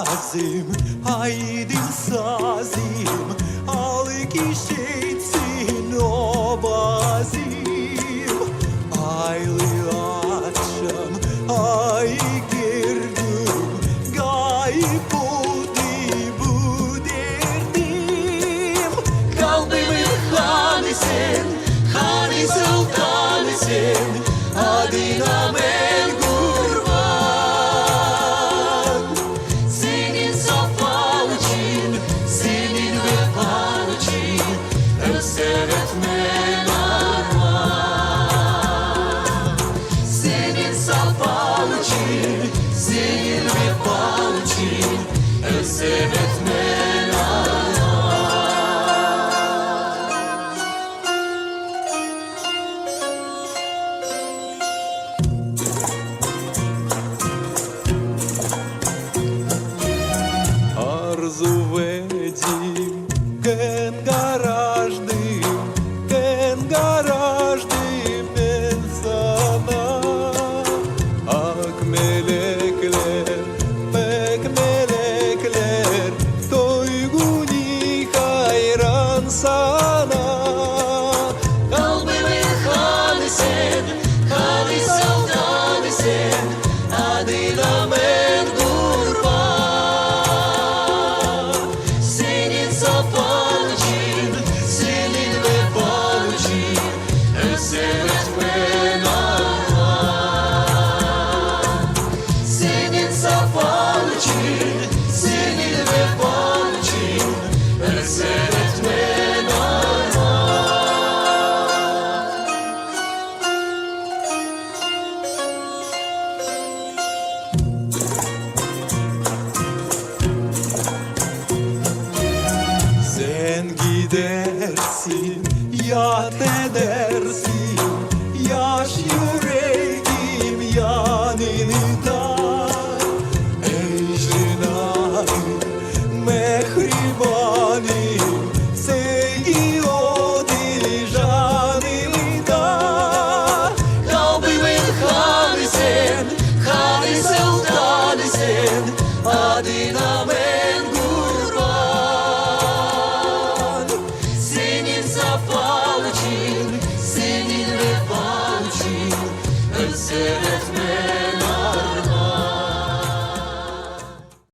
Avazım, aydın sazım, Al kişitsin obazım. Aylı akşam, ay girdim, Gayip oldu bu derdim. Kalbimin hanı sen, hanı sultanı sen, Adına ben kurban. Senin safan için, senin vefan için, Ölsem etmem arman. Senin safan için, senin vefan için, Ölsem etmem arman. Arzuw edim, kän garaşdym, kän garaşdym men sana. Ak melekler, pek melekler, toýguni haýran sana. Kalbimin hanı sen, hanı sultanı sen, Adına men kurban. Senin safan için, senin vefan için, Ölsem etmem arman. Senin safan için, senin vefan için, Ölsem etmem arman. Sen gidersin, yat edersin, yaş yüreğim.